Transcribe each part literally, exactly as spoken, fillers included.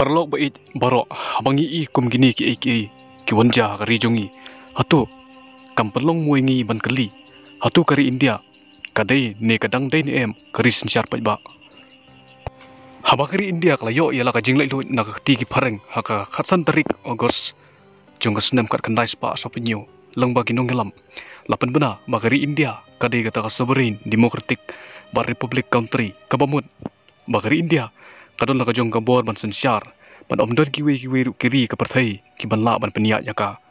Paralok ba ïeit baroh, haba ngi i kum kine kiei kiei ki wan jia ha ka ri jong ngi, hato kam pynlong muai ngi ban kylli, hato ka ri India ka dei ne ka dang dei ne em ka ri synshar paidbah? Haba ka ri India ka la ïoh ïa la ka jinglaitluid na ka kti ki phareng ha ka khatsan tarik August jong ka snem khatkhyndai spah sawphew hynñiew, lyngba ki nongïalam la pynbna ba ka ri India ka dei kata ka sovereign, democratic bad republic country kaba mut, ba ka ri India ka don la ka jong ka bor ban synshar, bad ym don kiwei kiwei ruh ki ri ka pyrthei ki ban lah ban pynïaid ïa ka.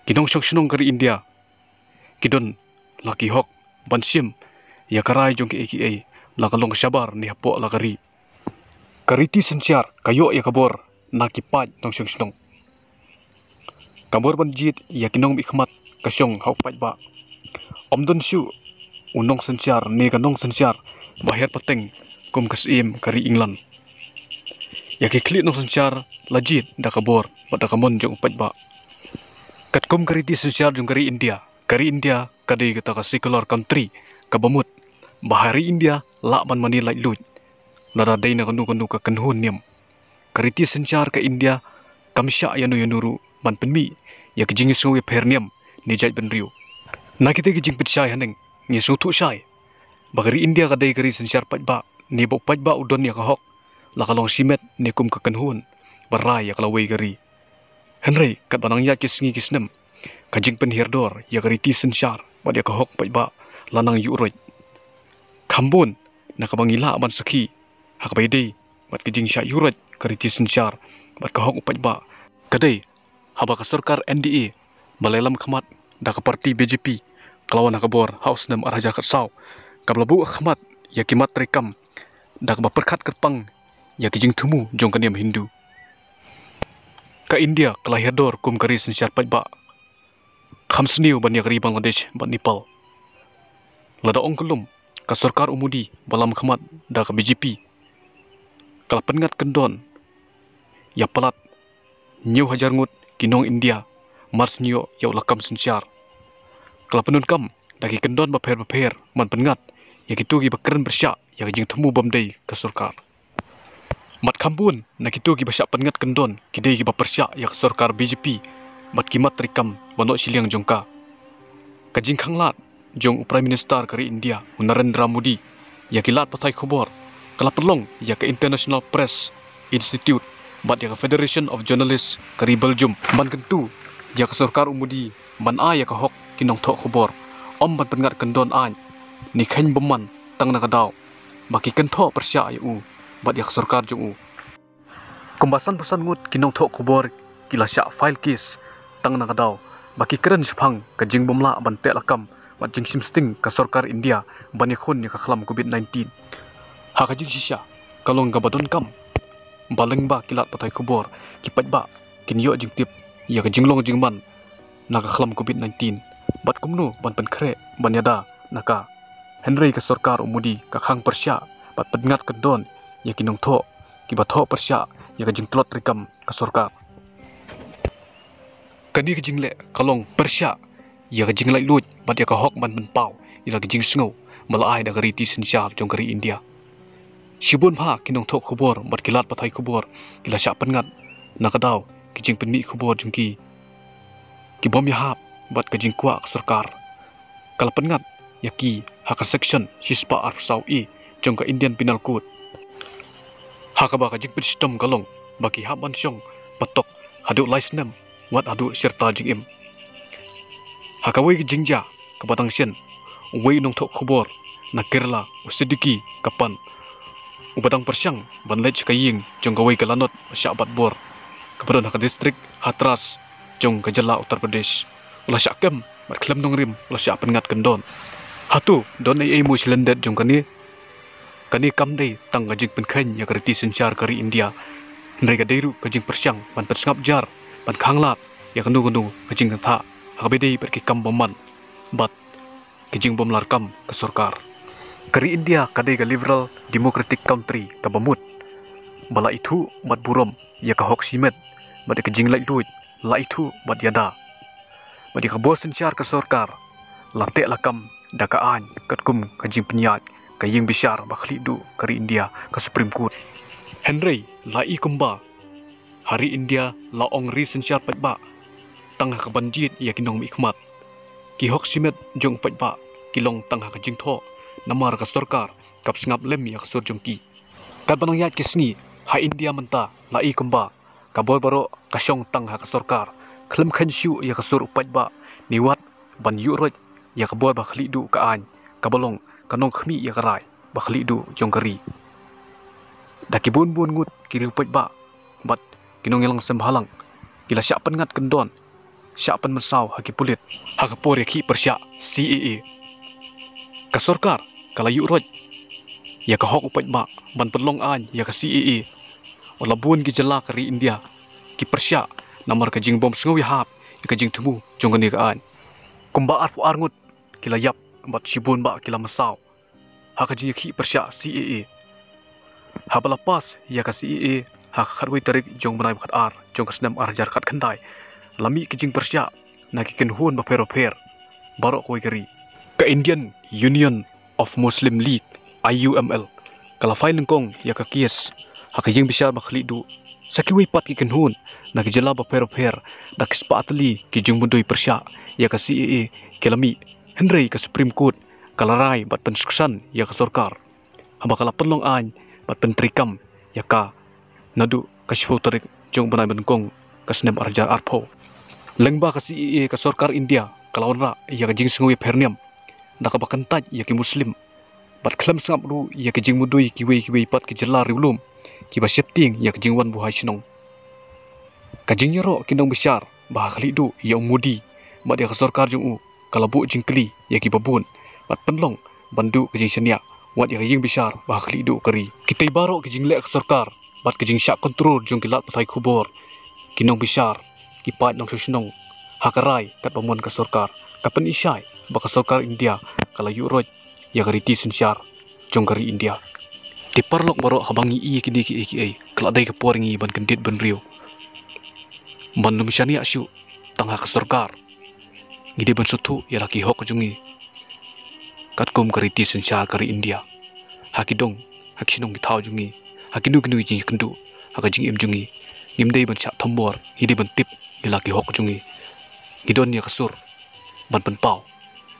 Ki nongshong shnong ka ri India ki don la ki hok ban shim ïa ka rai jong kiei kiei, la ka long shabar ne hapoh la ka ri. Ka riti synshar ka ïoh ïa ka bor na ki paid nongshong shnong. Ka bor ban jied ïa ki nongmihkhmat ka shong ha u paidbah. Ym don shuh u nongsynshar ne ka nongsynshar ba her pateng kum ka Syiem ka ri England. Ïa ki khlieh nongsynshar la jied da ka bor bad da ka mon jong u paidbah. Katkum ka riti synshar jong ka ri India, ka ri India ka dei kata ka secular country kaba mut, ba ha ri India lah ban mane laitluid lada dei na kano kano ka kynhun niam. Ka riti synshar ka India kam shah ïano ïano ruh ban pynmih ïa ka jingsngew ïapher niam ne jaitbynriew. Na kita ki jingpynshai haneng, ngi sngewthuh shai ba ka ri India ka dei ka ri synshar paidbah, ne ba u paidbah u don ïa ka hok, la ka long shimet ne kum ka kynhun ban rai ïa ka lawei ka ri. Hynrei katba nang ïaid ki sngi ki snem, ka jingpynhiar dor ïa ka riti synshar bad ïa ka hok paidbah la nang ïuh roit. Kham bun na kaba ngi lah ban sakhi ha kaba ïadei bad ka jingshah ïuh roit ka riti synshar bad ka hok u paidbah ka dei haba ka sorkar N D A ba la ïalam khmat da ka parti B J P ka la wan ha ka bor ha u snem ar hajar khatsaw, kaba la buh khmat ïa ki mat treikam da kaba pyrkhat kyrpang ïa ki jingthmu jong ka niam Hindu. Ka India ka la hiar dor kum ka ri synshar paidbah, kham sniew ban ïa ka ri Bangladesh bad Nepal. Lada ong ka lum, ka sorkar u Modi ba lam khmat da ka B J P ka la pynngat kyndon ïa palat hynñiew hajar ngut ki nong India mar snieh ïa u lakam synshar. Ka la pyndonkam da ki kyndon bapher bapher ban pynngat ïa kito kiba kren pyrshah ïa ka jingthmu bym dei ka sorkar. Bad kham bun na kito kiba shah pynngat kyndon ki dei kiba pyrshah ïa ka sorkar B J P bad ki mat treikam ba noh shiliang jong ka. Ka jingkhanglad jong u Prime Minister ka ri India, u Narendra Modi, ïa ki lad pathai khubor ka la pynlong ïa ka International Press Institute bad ïa ka Federation of Journalists ka ri Belgium ban kyntu ïa ka sorkar u Modi ban ai ïa ka hok ki nongthoh khubor, ym ban pynngat kyndon aiñ ne kheiñ bymman tang na ka daw ba ki kynthoh pyrshah ïa u bad ïa ka sorkar jong u. Kumba sanphew san ngut ki nongthoh khubor ki la shah file case tang na ka daw ba ki kren shaphang ka jingbymlah ban teh lakam bad jingshim sting ka sorkar India ban ïakhun ïa ka khlam covid nineteen. Ha ka jingshisha ka long kaba donkam ba lyngba ki lad pathai khubor ki paidbah kin ïoh jingtip ïa ka jinglong jingman na ka khlam covid nineteen bad kumno ban pynkhreh ban ïada na ka. Hynrei ka sorkar u Modi ka khang pyrshah bad pynngat kyndon ïa ki nongthoh kiba thoh pyrshah ïa ka jingtlot treikam ka sorkar. Kane ka jingleh ka long pyrshah ïa ka jinglaitluid bad ïa ka hok ban pynpaw ïa la ka jingsngew ba la ai da ka riti synshar jong ka ri India. Shibun bha ki nongthoh khubor bad ki lad pathai khubor ki la shah pynngat na ka daw ki jingpynmih khubor jong ki ki bym ïahap bad ka jingkwah ka sorkar. Ka la pynngat ïa ki ha ka section shispah arphew saw A jong ka Indian Penal Code, ha kaba ka jingpynshitom ka long ba ki hap ban shong patok haduh lai snem wat haduh shirta jingim. Ha kawei ka jingjia kaba dang shen, uwei u nongthoh khubor na Kerala, u Siddique Kappan, uba dang pyrshang ban leit sha ka ïing jong kawei ka lanot ba shah bat bor kaba don ha ka distrik Hathras jong ka jylla Uttar Pradesh, u la shah kem bad khlem nongrim u la shah pynngat kyndon. Hato don ei ei mo shlyndet jong kane? Kane kam dei tang ka jingpynkheiñ ïa ka riti synshar ka ri India, hynrei ka dei ruh ka jingpyrshang ban pynsngap jar, ban khanglad ïa kano kano ka jingthngan ha kaba dei bad ki kam bymman bad ka jingbymlarkam ka sorkar. Ka ri India ka dei ka liberal democratic country kaba mut, ba la ithuh bad burom ïa ka hok shimet bad ïa ka jinglaitluid, la ithuh bad ïada. Bad ïa ka bor synshar ka sorkar la teh lakam da ka aiñ katkum ka jingpynïaid ka ïing bishar ba khlieh duh ka ri India, ka Supreme Court. Hynrei la i kumba ha ri India la ong ri synshar paidbah tang ha ka ban jied ïa ki nongmihkhmat. Ki hok shimet jong paidbah ki long tang ha ka jingthoh namar ka sorkar kap sngap lem ïa ka sur jong ki. Katba nang ïaid ki sngi ha India mynta la i kumba ka bor baroh ka shong tang ha ka sorkar. Khlem kheiñ shuh ïa ka sur u paidbah ne wat ban ïuh roit ïa ka bor ba khlieh duh ka aiñ kaba long ka nongkhmih ïa ka rai ba khlieh duh jong ka ri. Da ki bun bun ngut ki riew paidbah bad ki nongïalang seng bhalang ki la shah pynngat kyndon, shah pynmynsaw ha ki pulit ha ka por ïakhih pyrshah C A A. Ka sorkar ka la ïuh roit ïa ka hok u paidbah ban pynlong aiñ ïa ka C A A. Wat la bun ki jylla ka ri India ki pyrshah namar ka jingbym sngew ïahap ïa ka jingthmu jong kane ka aiñ. Kumba arphew ar ngut ki la ïap bad shibun bah ki la mynsaw ha ka jingïakhih pyrshah C A A. Haba la pass ïa ka C A A ha ka khatwei tarik jong u bnai ba khatar jong ka snem ar hajar khatkhyndai, la mih ki jingpyrshah na ki kynhun bapher bapher baroh kawei ka ri. Ka Indian Union of Muslim League, I U M L, ka la file nyngkong ïa ka case ha ka ïing bishar ba khlieh duh. Sa kiwei pat ki kynhun na ki jylla bapher bapher da ki spah tylli ki jingmudui pyrshah ïa ka C A A ki la mih. Hynrei ka Supreme Court ka la rai bad pynskhem ïa ka sorkar haba ka la pynlong aiñ bad pyntreikam ïa ka naduh ka shiphew tarik jong u bnai ba nyngkong ka snem ar hajar arphew. Lyngba ka C A A ka sorkar India ka la wanrah ïa ka jingsngew ïapher niam da kaba kyntait ïa ki Muslim bad khlem sngap ruh ïa ki jingmudui kiwei kiwei pat ki jylla riewlum kiba sheptieng ïa ka jingwan buhai shnong. Ka jingïaroh ki nongbishar ba ha khlieh duh ïa u Modi bad ïa ka sorkar jong u ka la buh jingkylli ïa kiba bun bad pynlong ban duh ka jingshaniah wat ïa ka ïing bishar ba ha khlieh duh ka ri. Kitei baroh ki jingleh ka sorkar bad ka jingshah kontrol jong ki lad pathai khubor, ki nongbishar, ki paid nongshong shnong ha ka rai katba mon ka sorkar. Ka pynishai ba ka sorkar India ka la ïuh roit ïa ka riti synshar jong ka ri India. Te paralok baroh, haba ngi ïohi ïa kine kiei kiei ka la dei ka por ïa ngi ban kyndit bynriew, ban ym shaniah shuh tang ha ka sorkar. Ngi dei ban sngewthuh ïa la ki hok jong ngi katkum ka riti synshar ka ri India. Ha ki dong, ha ki shnong ki thaw jong ngi, ha kino kino ki jingïakynduh ha ka jingim jong ngi, ngim dei ban shah thombor, ngi dei ban tip ïa la ki hok jong ngi. Ngi don ïa ka sur ban pynpaw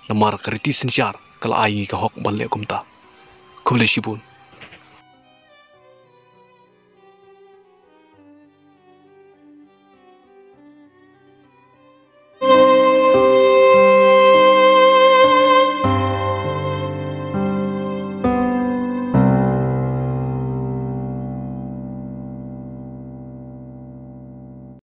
namar ka riti synshar ka la ai ngi ka hok ban leh kumta. Khublei shibun.